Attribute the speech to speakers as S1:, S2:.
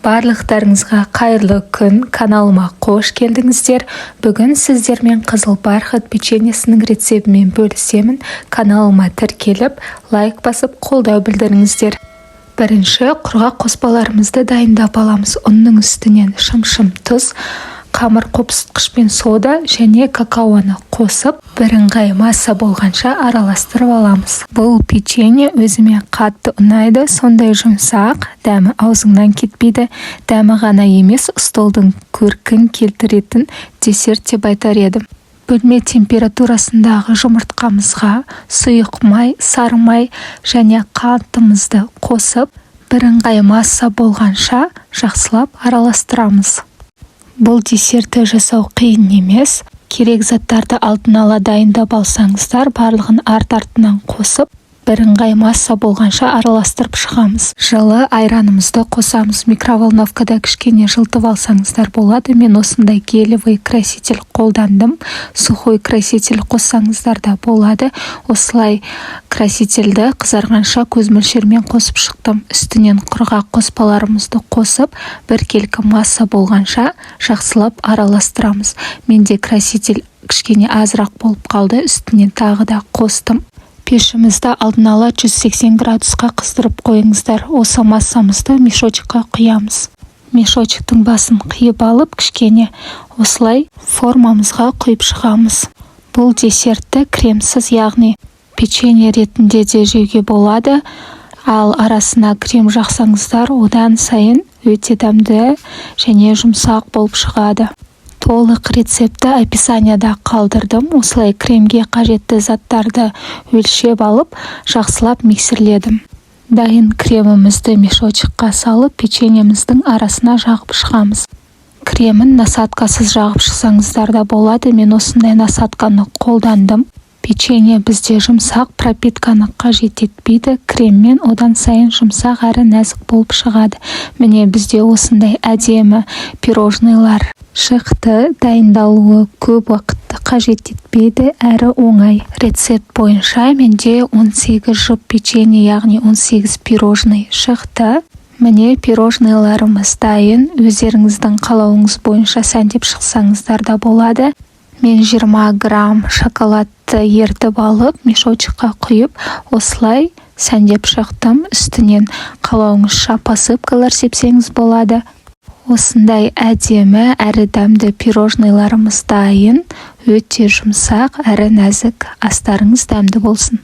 S1: Барлықтарыңызға қайырлы күн! Каналыма қош келдіңіздер! Бүгін сіздермен қызыл бархат печеньесінің рецебімен бөлісемін. Каналыма тіркеліп, лайк басып, қолдау білдіріңіздер. Бірінші құрғақ қоспаларымызды дайындап аламыз. Ұнның үстінен шымшым тұз, қамыр қопсытқыш пен сода және какаоны қосып, бірыңғай масса болғанша араластырып аламыз. Бұл печенье өзіме қатты ұнайды. Сондай жұмсақ, дәмі аузыңнан кетпейді. Дәмі ғана емес, столдың көркін келтіретін десерт деп айтар едім. Бөлме температурасындағы жұмыртқамызға сұйық май, сары май және қантымызды қосып, бірыңғай масса болғанша жақсылап араластырамыз. Бұл десертті жасау қиын емес. Керек заттарды алдын ала дайындап алсаңыздар, барлығын арт-артынан қосып, бірыңғай масса болғанша араластырып шығамыз. Жылы айранымызды қосамыз. Микроволновкада кішкене жылытып алсаңыздар болады. Мен осындай гелевый краситель қолдандым. Сухой краситель қоссаңыздар да болады. Осылай красительді қызарғанша көз мөлшермен қосып шықтым. Үстінен құрғақ қоспаларымызды қосып, біркелкі масса болғанша жақсылап араластырамыз. Менде краситель кішкене азырақ болып қалды, үстінен тағы да қостым. Пешімізді алдын ала 180 градусқа қыздырып қойыңыздар. Осы массамызды мешочек қа құямыз. Мешочек тің басын қиып алып, кішкене осылай формамызға құйып шығамыз. Бұл десертті кремсіз, яғни печенье ретінде де жеуге болады. Ал арасына крем жақсаңыздар, одан сайын өте дәмді және жұмсақ болып шығады. Толық рецептті описанияда қалдырдым. Осылай кремге қажетті заттарды өлшеп алып, жақсылап миксерледім. Дайын кремімізді мешочек қа салып, печеньеміздің арасына жағып шығамыз. Кремін насадка сыз жағып шықсаңыздар да болады. Мен осындай насадка ны қолдандым. Печенье бізде жұмсақ, пропитка ны қажет етпейді. Креммен одан сайын жұмсақ әрі нәзік болып шығады. Міне, бізде осындай әдемі пирожный лар шықты. Дайындалуы көп уақытты қажет етпейді әрі оңай. Рецепт бойынша менде 18 жұп печенье, яғни 18 пирожный шықты. Міне, пирожный ларымыз дайын. Өздеріңіздің қалауыңыз бойынша сәндеп шықсаңыздар да болады. Мен 20 грамм шоколадты ерітіп алып, мешочек қа құйып, осылай сәндеп шықтым. Үстінен қалауыңызша посыпка лар сепсеңіз болады. Осындай әдемі әрі дәмді пирожный ларымыз дайын. Өте жұмсақ әрі нәзік. Астарыңыз дәмді болсын!